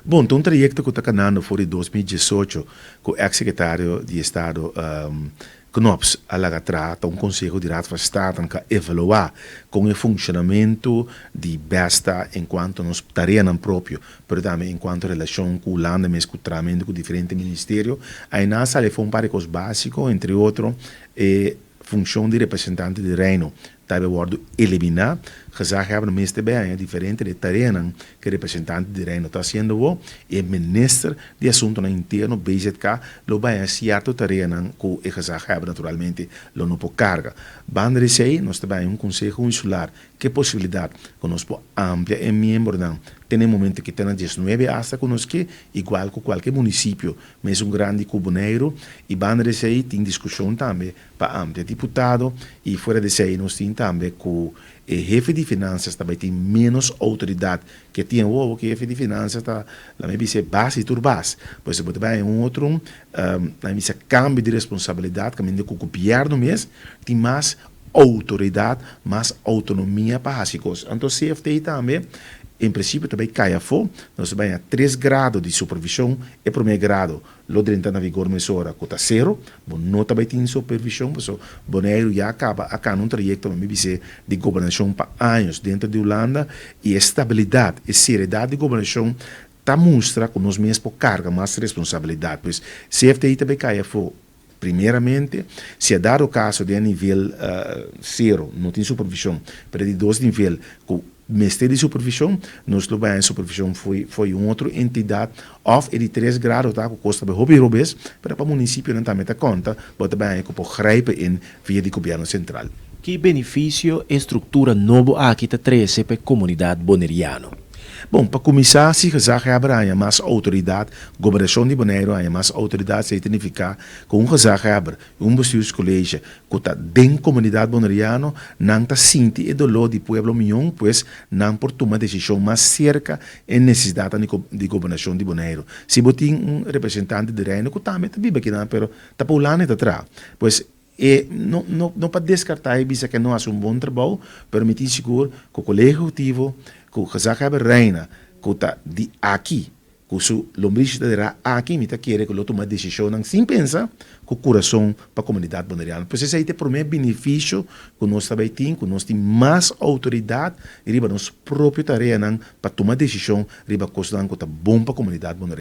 Bon, ta un trayekto ku ta kanando for di 2018 ku eks sekretario di Estado Knops a laga traha. Ta un konseho di Raad van State ku a evaluá kon e funshonamentu di BES ta enkuanto nos tareanan propio, pero tambe enkuanto relashon ku Hulanda mes, ku trahamentu ku diferente ministerio. Einan a sali for un par di kos básiko, entre otro e funshon di representante di Reino ta bai wòrdu eliminá. Gezaghebber mester bai haña diferente di tareanan ku e representante di Reino ta hasiendo awor, i e minister di Asuntunan Interno, BZK, lo bai haña sierto tareanan ku e gezaghebber naturalmente lo no por karga. Banda di esei nos ta bai haña un konseho insular ku e posibilidat ku nos por amplia e miembronan te na e momento ku ta na 19 asta ku nos ke, igual ku kualke munisipio mesun grandi ku Boneiru. I banda di esei tin diskushon tambe pa amplia diputado i fuera di esei nos tin tambe ku e hefe di finansas ta bai tin ménos outoridat ke tin awor, ku e hefe di finansas ta, laat mi bisa, e bas di tur bas. Pues bo ta bai un otro, laat mi bisa, kambio di responsabilidat kaminda ku gobièrnu mes tin mas outoridat, mas outonomia pa hasi kos. Anto CFT tambe en prinsipio ta bai kai afó. Nos ta bai haña tres grado di supervishon. E promé grado lo drenta na vigor mesora, ku ta sero, bo no ta bai tin supervishon, pasobra Boneiru ya kaba a kana un trayekto, mi bis'é, di gobernashon pa años denter di Hulanda, i e stabilidat, e seriedat di gobernashon ta mustra ku nos mes por karga mas responsabilidat. Pues CFTI ta bai kai afó primeramente, si a dado kaso den e nivel sero no tin supervishon, pero e di dos nivel ku mester di supervishon, nos lo bai haña supervishon fo'i un otro entidat, òf e di tres grado ta ku kos ta bai hopi robes, pero pa munisipionan tambe ta konta, bo ta bai haña ku por grijpen in via di gobièrnu sentral. Ki benefisio e struktura nobo aki ta trese pa e komunidat boneriano? Bon, pa kuminsá, si gezaghebber haña mas outoridat, gobernashon di Boneiru haña mas outoridat, esei ta nifiká ku un gezaghebber i un bestuurscollege ku ta den komunidat boneriano, nan ta sinti e doló di pueblo mion, pues nan por tuma desishon mas serka e nesesidatnan di gobernashon di Boneiru. Si bo tin un representante di Reino ku tambe ta biba akinan, pero ta pa Hulanda e ta traha, pues e no no no pa deskartá i bisa ku e no hasi un bon trabou, pero mi tin sigur ku Kolegio Ehekutivo, ku Gezaghebber Reina, ku ta di aki, ku su lombrishi ta derá aki, mi ta kere ku lo tuma desishonnan sin pensa, ku kurason pa komunidat boneriano. Pues esei ta e promé benefisio ku nos ta bai tin, ku nos tin mas outoridat riba nos propio tareanan pa tuma desishon riba kosnan ku ta bon pa komunidat boneriano.